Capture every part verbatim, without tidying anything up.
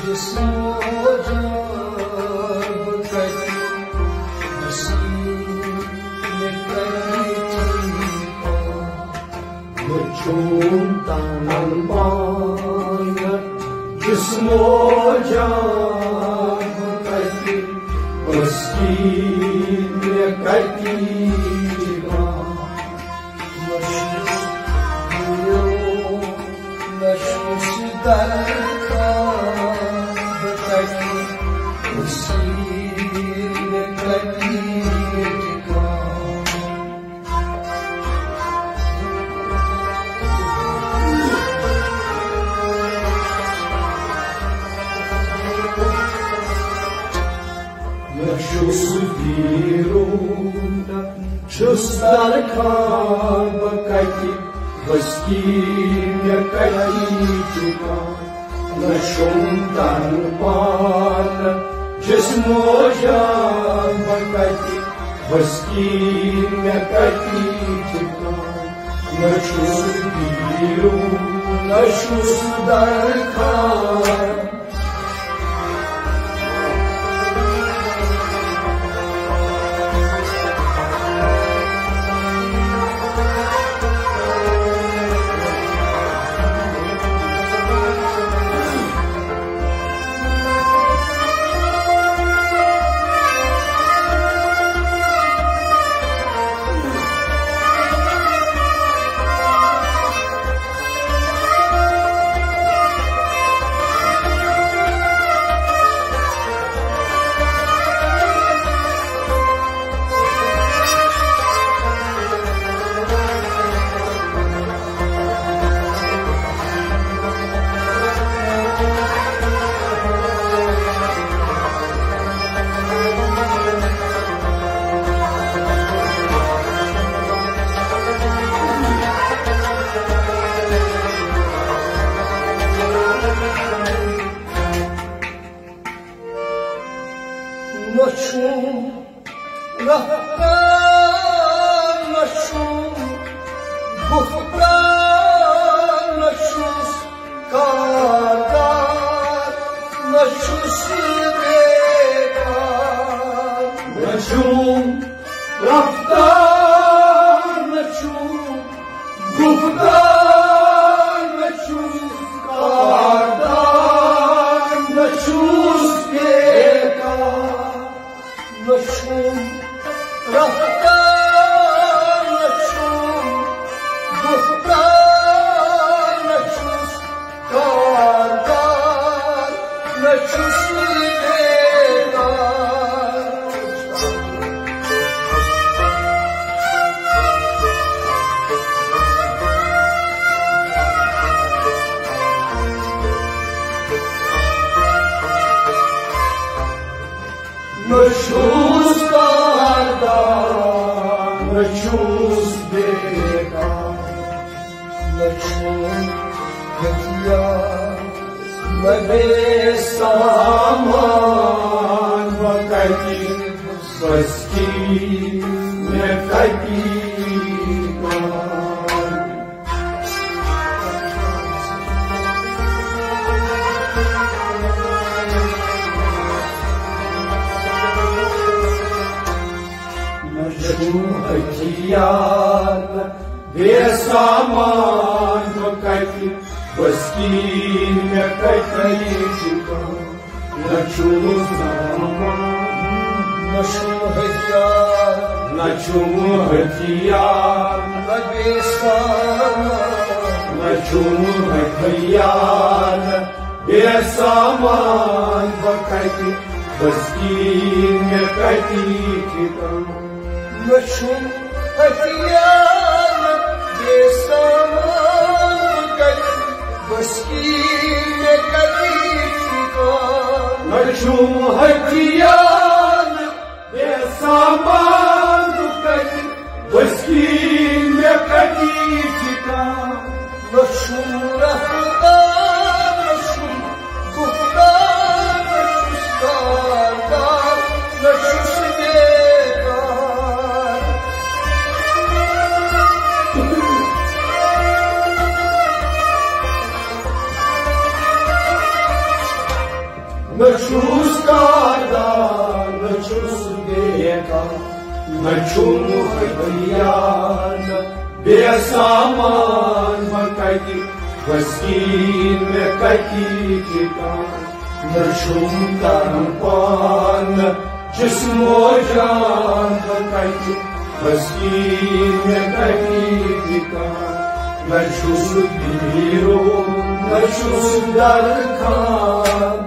جسم و جان کتہِ، نصیب مےٚ کتہِ چھُے پاے۔ وۄنۍ چھُم تنہٕ پانہٕ جسم و جان کتہِ، بستی مےٚ کتہِ ٹھِکان۔ نہ چھُس بُرٕ، نہ چھُس درخواست کتہِ، نصیب کتہِ ٹھِکان۔ نہ چھُس بیرون، نہ چھُس درخان بہٕ کتہِ، بستی مےٚ کتہِ ٹھِکان۔ نہ چھُم تنہٕ پانہٕ جسم و جان بہٕ کتہِ، بستی مےٚ کتہِ ٹھِکان۔ نہ چھُس بیرون، نہ چھُس درخان۔ نہ چھُم رفتار، نہ چھُم گفتار، نہ چھُس کاردار، نہ چھُس بیکار۔ نہ چھُم رفتار، نہ چھُم گفتار، نہ چھُس کاردار، نہ چھُس بیکار۔ نہ چھُم رفتار، نہ چھُم گفتار، نہ چھُس کاردار، نہ چھُس بیدار۔ نہ چھُس کاردار، نہ چھُس بیکار، نہ چھُم ہتھیار، نہ بیٚیہِ سامان، وۄنۍ کتہِ بستی مےٚ کتہِ کار۔ نہ چھُم ہتھیار، نہ بیٚیہِ سامان، بہٕ کتہِ بستی مےٚ کتہِ ٹھِکان۔ نہ چھُم سامان، نہ چھُم ہتھیار، نہ چھُم ہتھیار، نہ بیٚیہِ سامان، نہ چھُم ہتھیار، نہ بیٚیہِ سامان، بہٕ کتہِ بستی مےٚ کتہِ ٹھِکان۔ نہ چھُم ہتھیار، نہ بیٚیہِ سامان، بہٕ کتہِ بستی مےٚ کتہِ ٹھِکان۔ نہ چھُم ہتھیار، نہ بیٚیہِ سامان، بہٕ کتہِ بستی مےٚ کتہِ ٹھِکان۔ نہ چھُم رفتار، نہ چھُم گفتار، نہ چھُس کاردار، نہ چھُس بیدار۔ نہ چھُم ہتھیار، نہ بے سامان، بہٕ کتہِ وسکیٖن، مےٚ کتہِ ٹھِکان۔ نہ چھُم تران پان، نہ جسم و جان، بہٕ کتہِ وسکیٖن، مےٚ کتہِ ٹھِکان۔ نہ چھُس بیٖرو، نہ چھُس درخان۔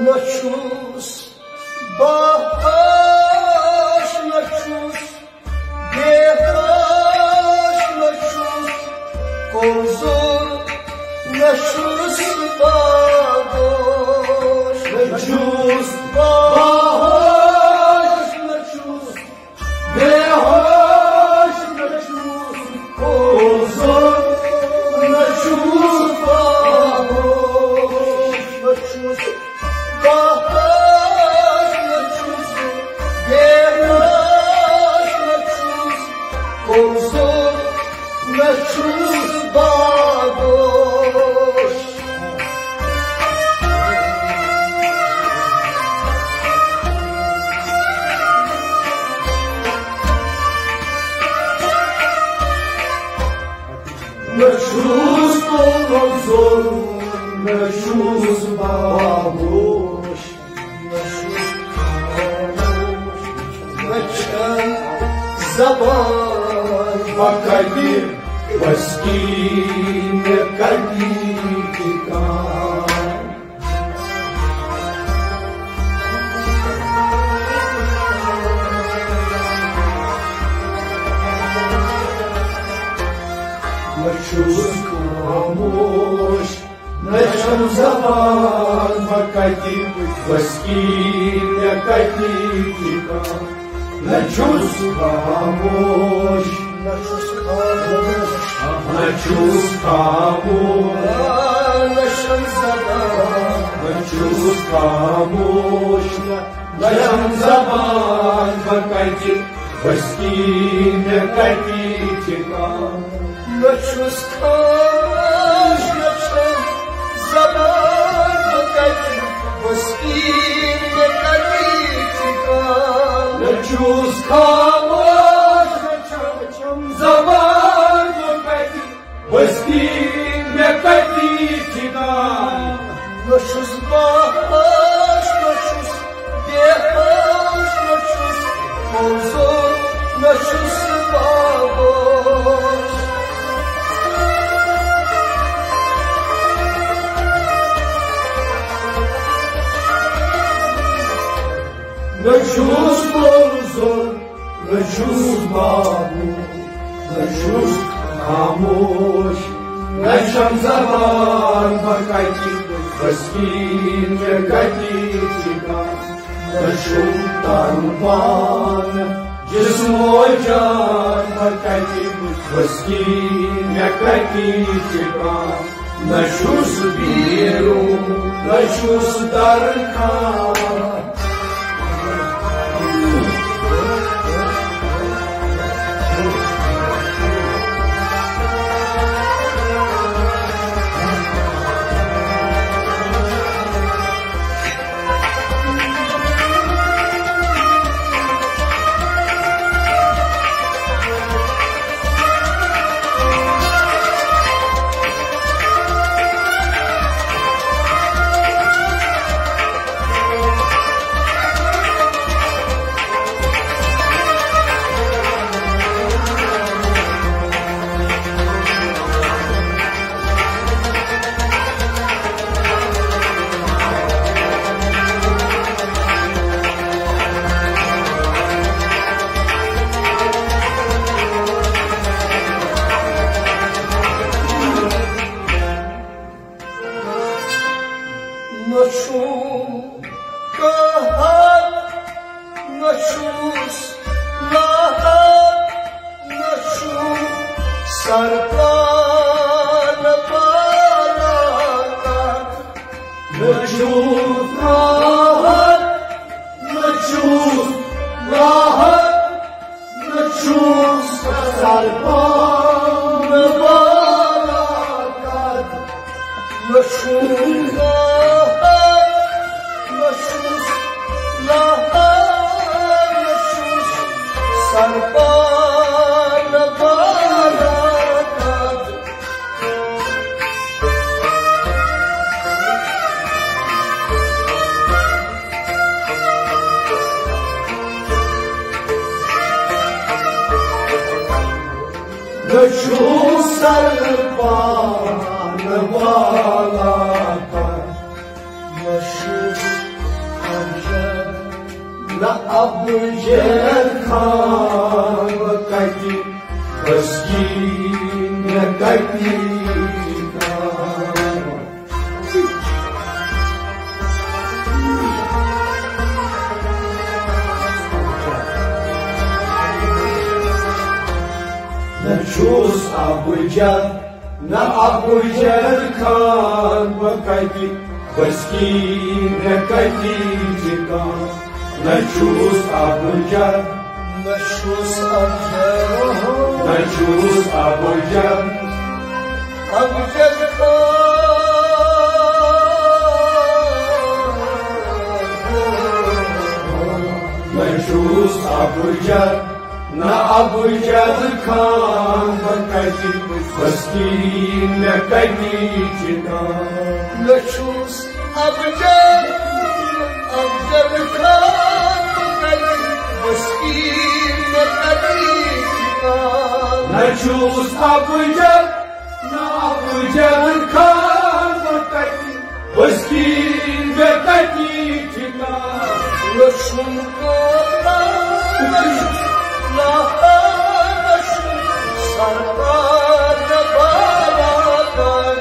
نہ چھُس باہوش، نہ چھُس بے ہوش، نہ چھُس کمزور، نہ چھُس باہوش۔ نہ چھُس باہوش، نہ چھُس بے ہوش، نہ چھُس کمزور، نہ چھُس باہوش، نہ چھُس باہوش، نہ چھُس بے ہوش، نہ چھُس کمزور، نہ چھُس باہوش۔ نہ چھُس کمزور، نہ چھُس باہوش، نہ چھُس خاموش، نہ چھَم زبان۔ بہٕ کتہِ وسکیٖن، مےٚ کتہِ ٹھِکان۔ نہ چھُس خاموش، نہ چھَم زبان، بہٕ کتہِ وسکیٖن، مےٚ کتہِ ٹھِکان۔ نہ چھُس خاموش، نہ چھُس خاموش، نہ چھُس خاموش، نہ چھَم زبان۔ نہ چھُس خاموش، نہ چھَم زبان، بہٕ کتہِ وسکیٖن، مےٚ کتہِ ٹھِکان۔ نہ چھُس خاموش، نہ چھَم زبان، بہٕ کتہِ وسکیٖن، مےٚ کتہِ ٹھِکان۔ نہ چھُس خاموش، نہ چھَم زبان، بہٕ کتہِ وسکیٖن، مےٚ کتہِ ٹھِکان۔ نہ چھُس باہوش، نہ چھُس بے ہوش، نہ چھُس کمزور، نہ چھُس باہوش۔ نہ چھُس کمزور، نہ چھُس باہوش، نہ چھُس خاموش، نہ چھَم زبان، بہٕ کتہِ وسکیٖن، مےٚ کتہِ ٹھِکان۔ نہ چھُم تران پان، جسم و جان، بہٕ کتہِ وسکیٖن، مےٚ کتہِ ٹھِکان۔ نہ چھُس بیٖرو، نہ چھُس درخان۔ سرپان بالا کر، نہ چھُس راحت، نہ چھُس راحت، نہ چھُس سرپان بالا کر، نہ چھُس راحت، نہ چھُس راحت، نہ چھُس سرپان بالا کر۔ نہ چھُس سرپان بالا کر، نہ چھُس ابجد، نہ ابجد خان بہٕ کتہِ، بس کی مےٚ کتہِ ٹھِکان۔ نہ چھُس ابجد، نہ ابجد خان بہٕ کتہِ، بس کی مےٚ کتہِ ٹھِکان۔ نہ چھُس ابجد، نہ چھُس ابجد، نہ چھُس ابجد، ابجد خان، نہ چھُس ابجد، نہ ابجد خان بہٕ کتہِ، بس کی مےٚ کتہِ ٹھِکان۔ نہ چھُس ابجد، ابجد خان بہٕ کتہِ، بس کی مےٚ کتہِ ٹھِکان۔ نہ چھُس ابجد، نہ ابجد خان بہٕ کتہِ، بس کی مےٚ کتہِ ٹھِکان۔ نہ چھُم کانٛہہ، نہ چھُم ناکار، نہ چھُم سرکار، نہ بالا کر۔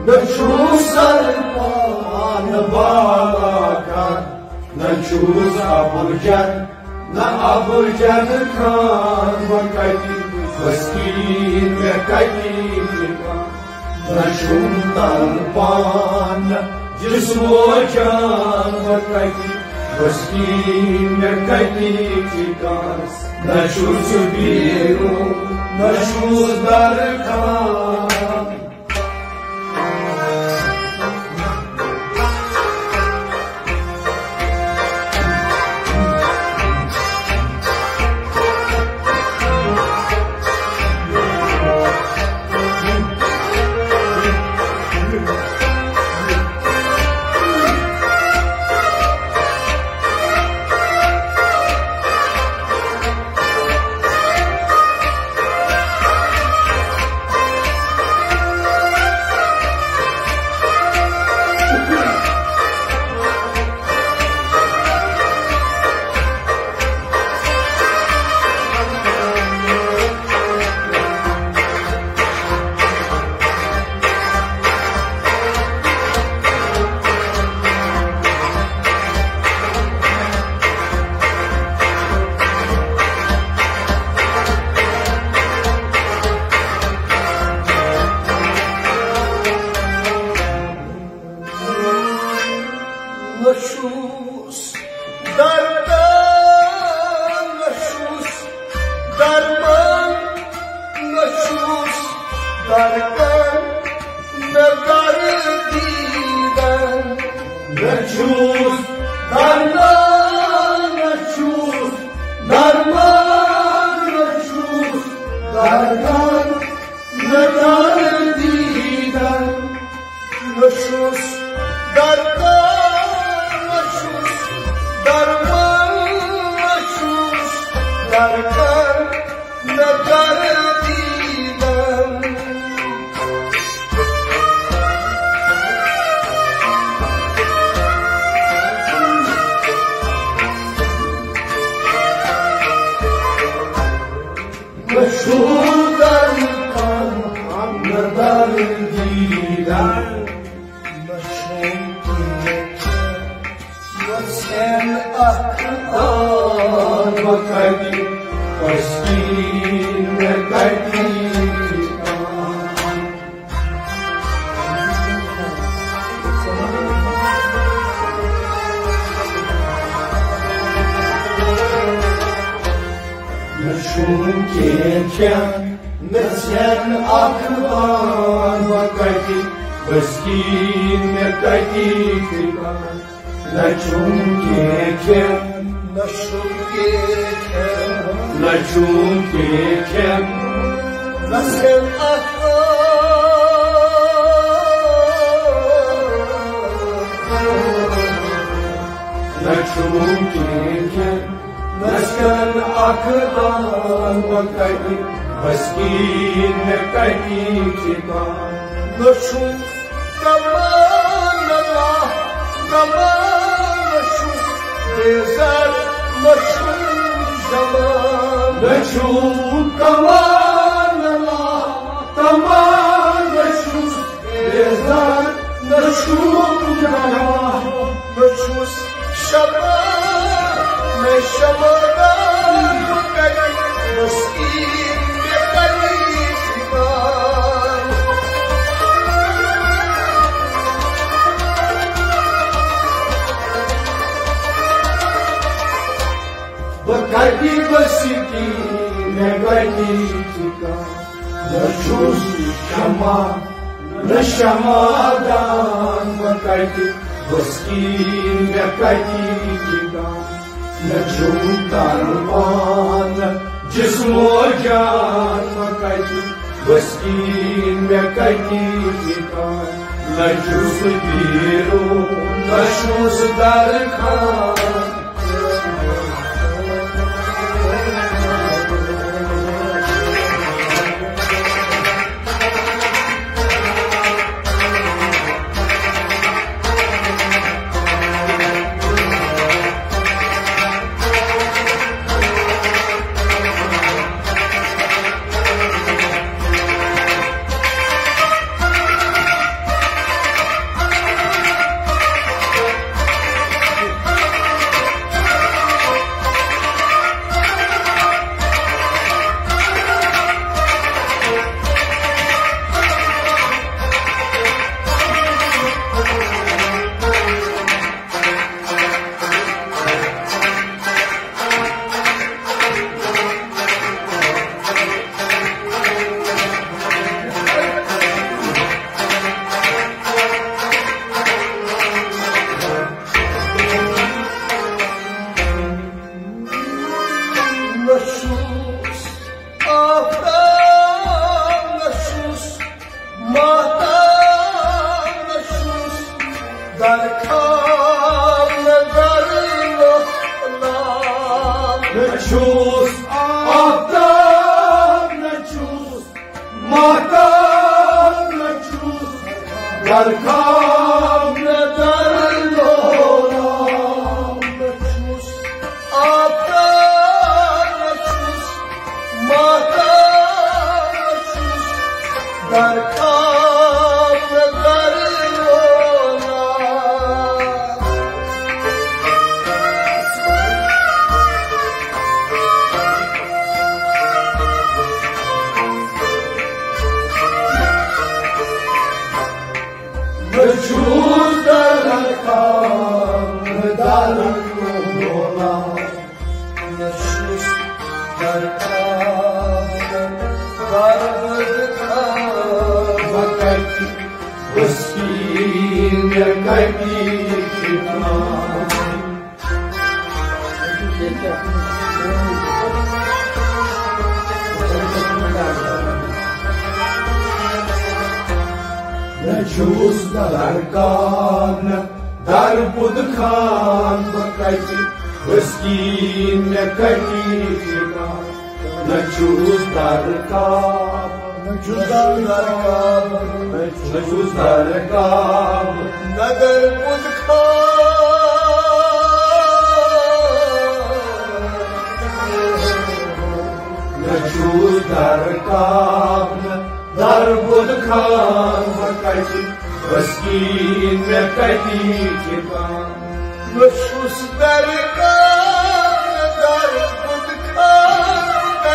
نہ چھُم سرپان بالا کر، نہ چھُس ابجد، نہ ابجد خان بہٕ کتہِ، بس کی مےٚ کتہِ ٹھِکان۔ نہ چھُم تن پان، نہ جسم و جان بہٕ کتہِ، بس کی مےٚ کتہِ ٹھِکان۔ نہ چھُس بیرون، نہ چھُس درخان۔ نہ چھُس درمان، نہ چھُس درمان، نہ چھُس درمان، نہ دردی درمان۔ نہ چھُس درمان، نہ چھُس درمان، نہ چھُس درمان، نہ دردی درمان۔ نہ چھُس درمان، نہ چھُس درمان، نہ چھُس درمان، نہ دردی درمان۔ نہ چھُس درمان، نہ دردی درمان۔ نہ چھُم کینٛہہ کینٛہہ کھٮ۪ن، نہ ژھٮ۪ن اکھ بان، وۄنۍ کتہِ بسکیٖن، مےٚ کتہِ ٹھِکان۔ نہ چھُم کینٛہہ کھٮ۪ن، نہ چھُم کینٛہہ کھٮ۪ن، نہ چھُم کینٛہہ کھٮ۪ن، نہ ژھٮ۪ن اکھ بان۔ نہ چھُم کینٛہہ کھٮ۪ن، نہ ژھٮ۪ن اکھ بان، وۄنۍ کتہِ بسکیٖن، مےٚ کتہِ ٹھِکان۔ نہ چھُم کمان اللہ، کمان نہ چھُم بیزار، نہ چھُم زمان۔ نہ چھُم کمان اللہ، کمان نہ چھُم بیزار، نہ چھُم جوان، نہ چھُس شمع، مےٚ شمع دار، بہٕ کَتہِ مسکیٖن، مےٚ کَتہِ ٹھِکان۔ بہٕ کَتہِ مسکیٖن، مےٚ کَتہِ ٹھِکان۔ نہ چھُس شمع، نہ شمع دان، بہٕ کَتہِ مسکیٖن، مےٚ کَتہِ ٹھِکان۔ نہ چھُم تن پان جسم و جان، بہٕ کَتہِ مسکیٖن، مےٚ کَتہِ ٹھِکان۔ نہ چھُس بیرون، نہ چھُس درخان۔ نہ چھُس آفتاب، نہ چھُس ماہتاب، نہ چھُس درخاب، نہ درلۄہلاب۔ نہ چھُس آفتاب، نہ چھُس ماہتاب، نہ چھُس درخاب، نہ درلۄہلاب۔ نہ چھُس آفتاب، نہ چھُس ماہتاب، نہ چھُس درخاب، نہ درلۄہلاب۔ نہ چھُس درخاب، نہ درلۄہلاب۔ نہ چھُس درخاب، نہ دربدخاب۔ وۄنۍ کَتہِ مسکیٖن، مےٚ کَتہِ ٹھِکان۔ نہ چھُس درخاب، نہ دربدخاب، بہٕ کَتہِ مسکیٖن، مےٚ کَتہِ ٹھِکان۔ نہ چھُس درخاب، نہ چھُس درخاب، نہ چھُس درخاب، نہ دربدخاب۔ نہ چھُس درخاب، نہ دربدخاب، بہٕ کَتہِ مسکیٖن، مےٚ کَتہِ ٹھِکان۔ نہ چھُس درخاب، نہ دربدخاب،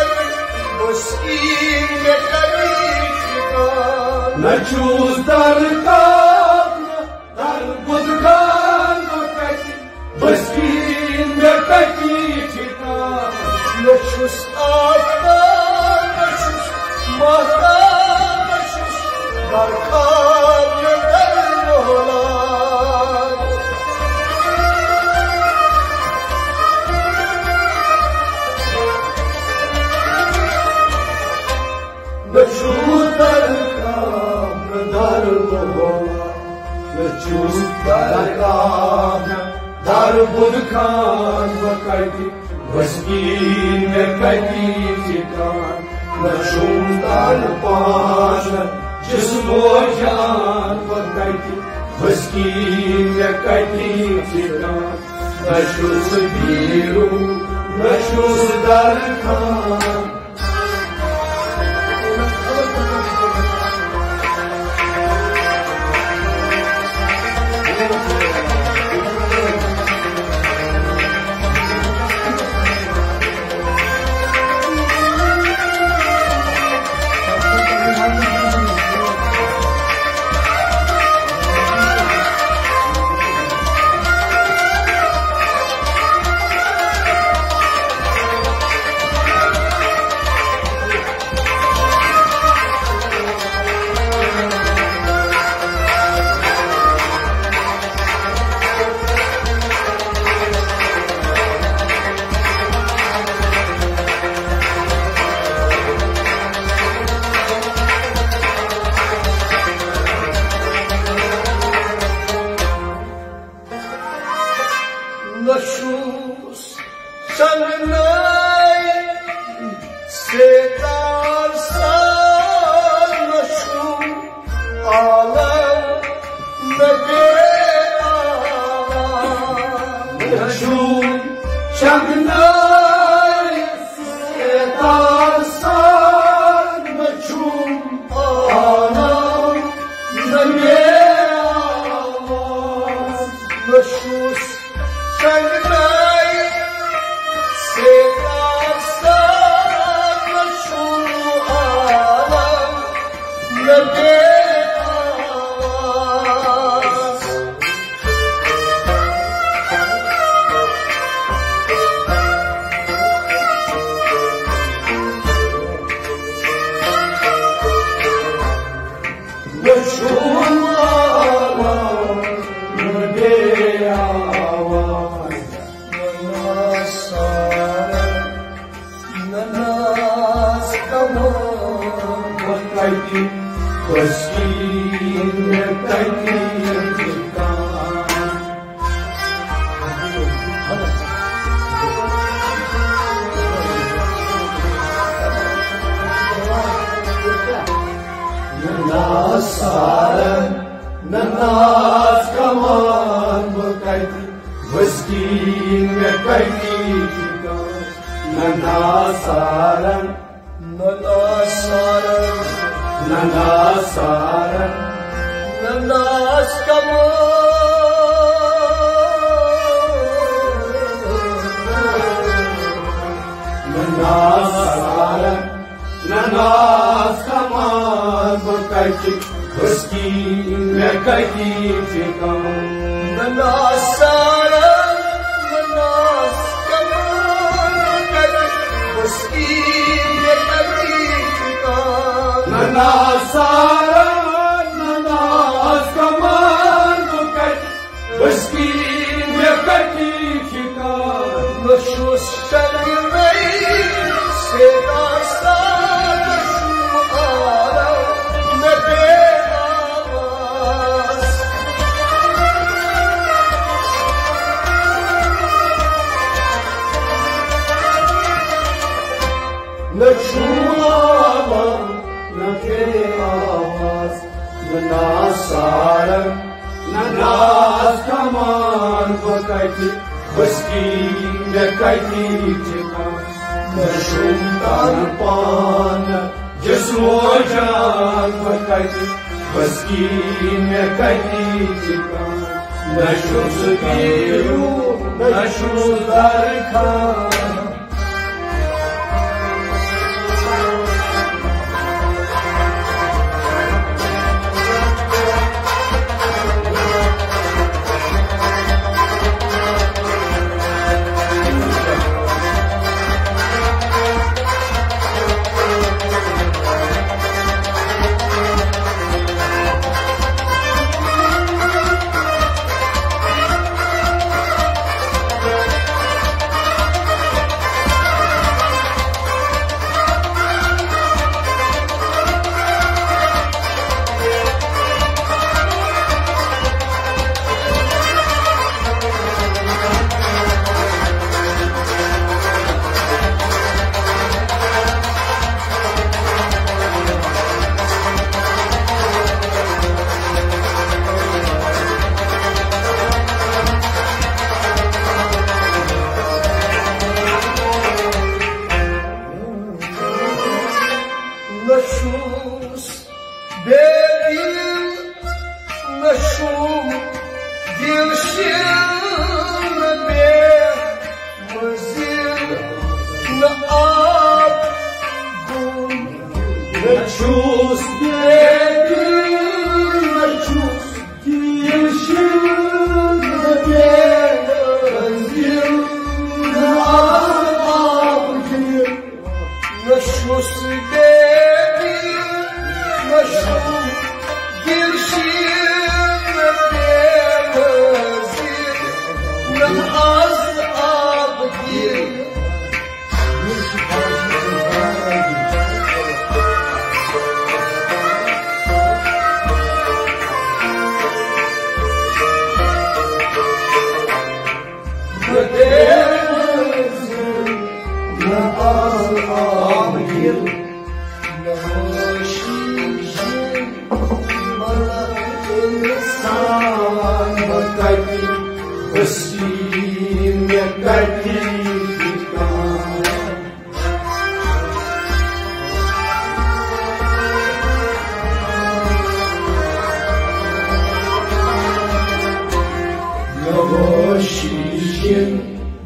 مسکیٖن، مےٚ کَتہِ ٹھِکان۔ نہ چھُس درخاب، نہ دربدخاب، بہٕ کَتہِ مسکیٖن، مےٚ کَتہِ ٹھِکان۔ نہ چھُس آفتاب، نہ چھُس درکار، در بُد خان بہٕ کتہِ، وسکی مےٚ کتہِ ٹھِکان۔ نہ چھُم تر پان، جسمو جان بہٕ کتہِ، وسکی مےٚ کتہِ ٹھِکان۔ نہ چھُس بیٖرو، نہ چھُس درکار۔ نہ چھُس شنگنٲے سیتار ساز، نہ چھُم عالم نہ بے آواز۔ نہ چھُم شنگنٲے سیتار ساز، نہ چھُم عالم نہ بے آواز۔ نہ چھُس شنگنٲے سیتار ساز، نہ چھُم عالم نہ بے آواز۔ نہ چھُم عالم نہ بے آواز۔ نہ سارن، نہ ناز کمان۔ بہٕ کتہِ، بسکی مےٚ کتہِ ٹھِکان۔ نہ ناز سارن، نہ ناز کمان، بہٕ کتہِ، وسکی مےٚ کتہِ ٹھِکان۔ نہ ناز سارن، نہ ناز سارن، نہ ناز سارن، نہ ناز کمان۔ نہ ناز سارن، نہ ناز کمان، بہٕ کتہِ، بسکی مےٚ کتہِ ٹھِکان۔ نہ ناز سارن، نہ ناز کمان، بہٕ کتہِ، بسکی مےٚ کتہِ ٹھِکان۔ نہ ناز سارن، نہ ناز کمان، بہٕ کتہِ، بسکی مےٚ کتہِ ٹھِکان۔ نہ چھُس شرمے سیدا سادٕ شمارا، نہ بے آواز۔ نہ چھُم عالم، نہ بے آواز، نہ ناز سارن، نہ ناز کمان، بہٕ کتہِ، بسکی مےٚ کتہِ ٹھِکان۔ نہ چھُم تن پان، جسم و جان، بہٕ کتہِ، بسکی مےٚ کتہِ ٹھِکان۔ نہ چھُس بیٖرو، نہ چھُس درخان۔ دل شِن بے مٔنزِل نہٕ آب گوٚم۔ نہ چھُس بے دِل، نہ چھُس دِل شِن بے مٔنزِل نہٕ آب گوٚم۔ نہ چھُس بے دِل، نہ چھُم دِل شیٖن بے نظیر، نہ از آب دِل۔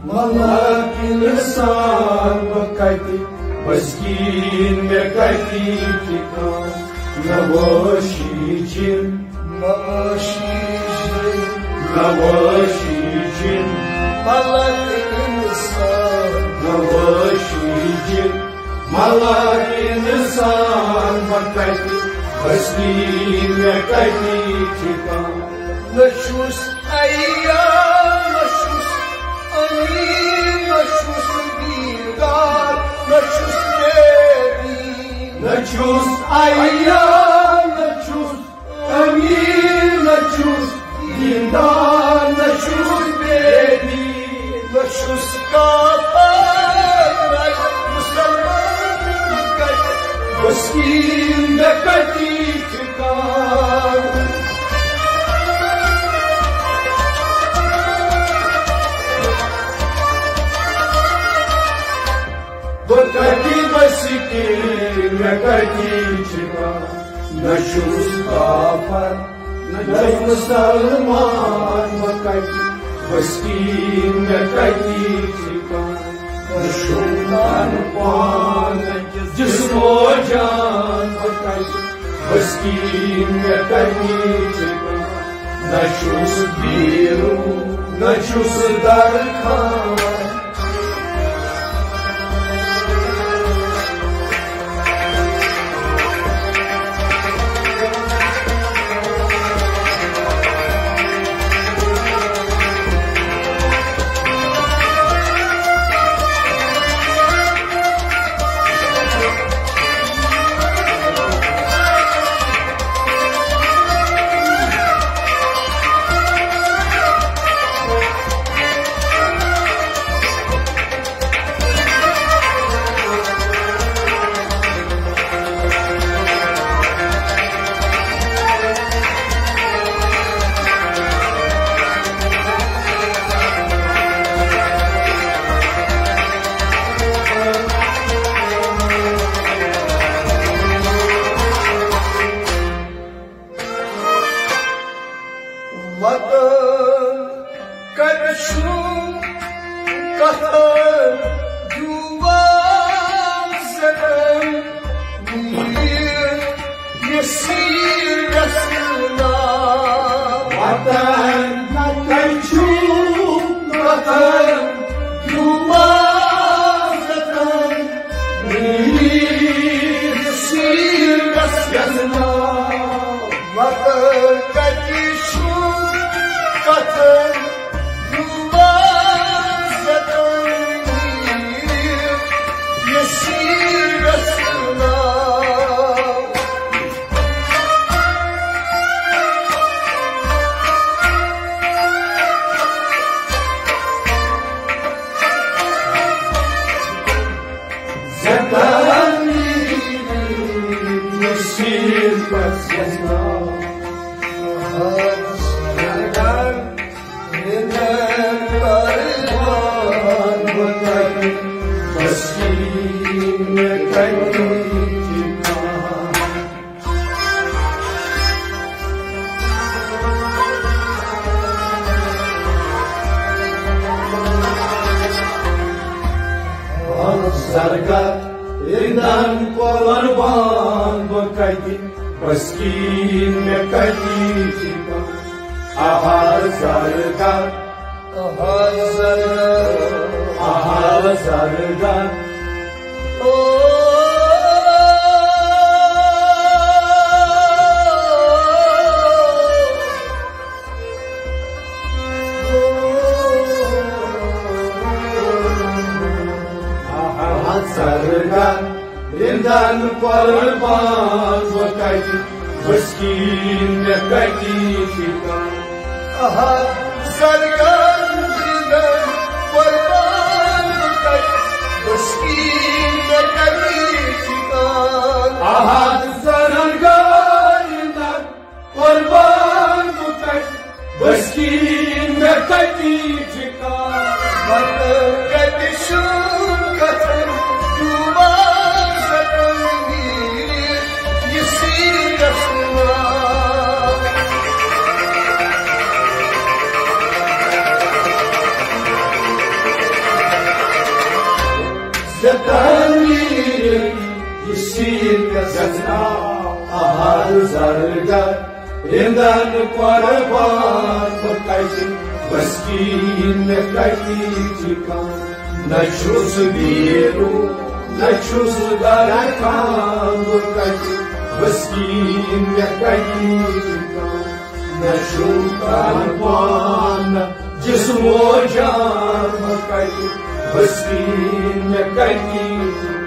ملک انسان بہٕ کتہِ، بسکیٖن مےٚ کتہِ ٹھِکان۔ نہ وٲشی چھِن، نہ وٲشی چھِن، نہ وٲشی چھِن۔ ملک انسان، نہ وٲشی چھِن، ملک انسان بہٕ کتہِ، بسکیٖن مےٚ کتہِ ٹھِکان۔ نہ چھُس عیان، نہ چھُس امین، نہ چھُس دیندار، نہ چھُس بے دین۔ نہ چھُس عیان، نہ چھُس امین، نہ چھُس دیندار، نہ چھُس بے دین۔ نہ چھُس کافر، نہ مسلمان، بسکیٖن مےٚ کتہِ ٹھِکان۔ بہٕ کتہِ بسکیٖن مےٚ کتہِ ٹھِکان۔ نہ چھُس کافر، نہ چھُس مسلمان، بہٕ کتہِ بسکیٖن مےٚ کتہِ ٹھِکان۔ نہ چھُم تن پان، نہ جسم و جان، بہٕ کتہِ بسکیٖن مےٚ کتہِ ٹھِکان۔ نہ چھُس بیرون، نہ چھُس درخان۔ وطن کتہِ چھُ، کتھن جُوان زیٹن، میٖر یسیٖر گژھنا۔ وطن کتہِ چھُ، کتھن جُوان زیٹن، میٖر یسیٖر گژھنا۔ وطن کتہِ چھُ، کتھن جُوان زیٹن، میٖر یسیٖر گژھنا۔ زرگر، رندن قربان بہٕ کتہِ، بسکیٖن مےٚ کتہِ ٹھِکان۔ آہا زرگر، آہا زرگر، آہا زرگر۔ او آہا زرگر، رندن قربان بہٕ کتہِ، بسکیٖن مےٚ کتہِ ٹھِکان۔ آہا زرگر، رندن قربان بہٕ کتہِ، بسکیٖن مےٚ کتہِ ٹھِکان۔ آہا زرگر، رندن قربان بہٕ کتہِ، بسکیٖن مےٚ کتہِ ٹھِکان۔ پتہٕ کتہِ چھُ کتھن ڈوٗبان زٹن میٖرِتھ یہِ سیٖرتھ نا؟ زٹن میٖرِتھ یہِ سیٖرتھ نا؟ آہا زرگر، رندن قربان بہٕ کتہِ، بسکیٖن مےٚ کتہِ ٹھِکان۔ نہ چھُس بیرو، نہ چھُس درخان بہٕ کتہِ، بسکیٖن مےٚ کتہِ ٹھِکان۔ نہ چھُم تن پان، نہ جسم و جان بہٕ کتہِ، بسکیٖن مےٚ کتہِ ٹھِکان۔